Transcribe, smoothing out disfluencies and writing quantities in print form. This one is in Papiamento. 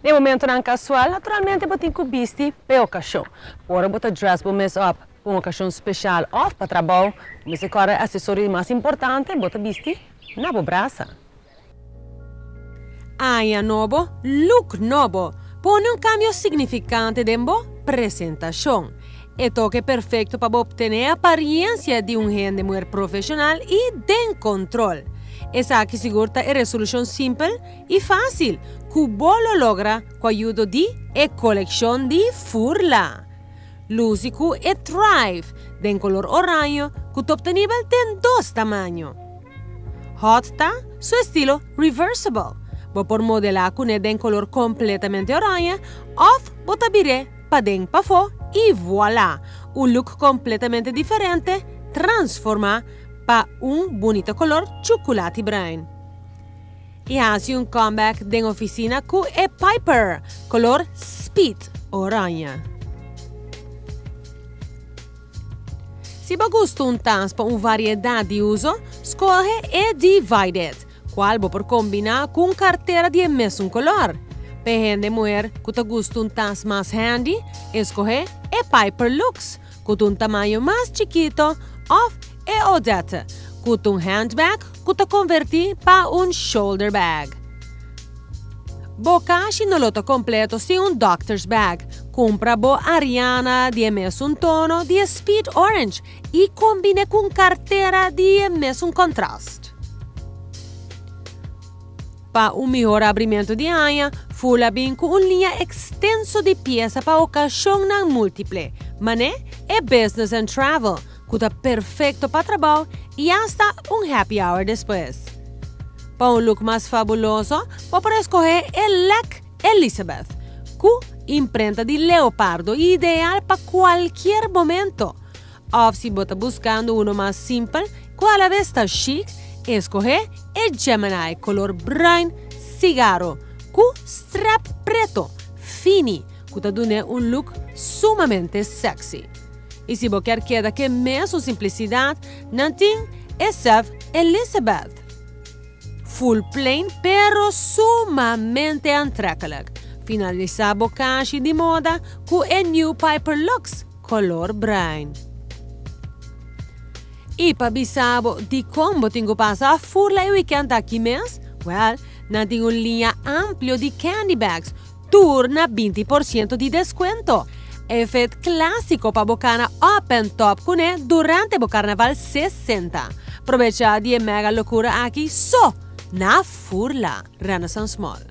Den momentonan casual, naturalmente bo tin cu bisti p'e ocasion. Ora bo ta dress bo mes up pa un ocasion special of pa trabou, bo mester corda e accesorio di mas importante, bo ta bisti na bo brasa. Aña nobo, look nobo! Pone un cambio significante den bo presentacion. E toke perfecto pa bo obtene e apariencia di un hende muher profesional y den control. Esaki sigur ta e resolucion simpel y facil cu bo lo logra cu ayudo di e coleccion di Furla. Luci cu e Thrive den color oraño cu ta obtenibel den dos tamaño. Hot ta su estilo reversible. Bo por modelá kuné den kolor kompletamente oranje òf bo ta bir'é paden pafó i voilà! Un look kompletamente diferente transformá pa un bunita kolor chukulati bruin. I hasi un comeback den oficina cu e Piper, color speed oranje. Si bo gusta un tas pa un variedad di uso, scoge e Divided, cual bo por combina cu un cartera di e mesun color. P'e hende muher cu ta gusta un tas mas handy, escoge e Piper Lux, cu ta un tamaño mas chikito of e Odette, cu ta un handbag cu ta converti pa un shoulder bag. Bo kashi no lo ta completo sin un doctor's bag. Cumpra bo Ariana di e mesun tono di e Speed Orange y combine cu un cartera di e mesun contrast. Pa un mihor abrimentu di aña, Ful a bin ku un liña ekstenso di piesa pa okashonnan múltiple, mané e Business and Travel, ku ta perfekto pa trabou i asta un happy hour despues. Pa un look mas fabuloso, bo por eskohé e Lek Elizabeth, ku imprenta di leopardo ideal pa kualkier momento. Òf si bo ta buskando uno mas simpel ku alabes ta chic, eskohé e Gemini kolor bruin sigaro ku strap preto fini ku ta dun'é un look sumamente sexy. I si bo kier keda ku e mesun simplisidat, nan tin e Sef Elizabeth. Full plain pero sumamente aantrekkelijk. Finalisá bo kashi di moda ku e New Piper Lux color bruin. I pa bisa bo dikon bo tin ku pasa furla e weekend aki mes? Well, nan tin un liña amplio di candy bags, tur na 20% di deskuento. E fet klásiko pa bo kana up and top kuné durante bo Karnaval 60. Probechá di e mega lokura aki so na Furla Renaissance Mall.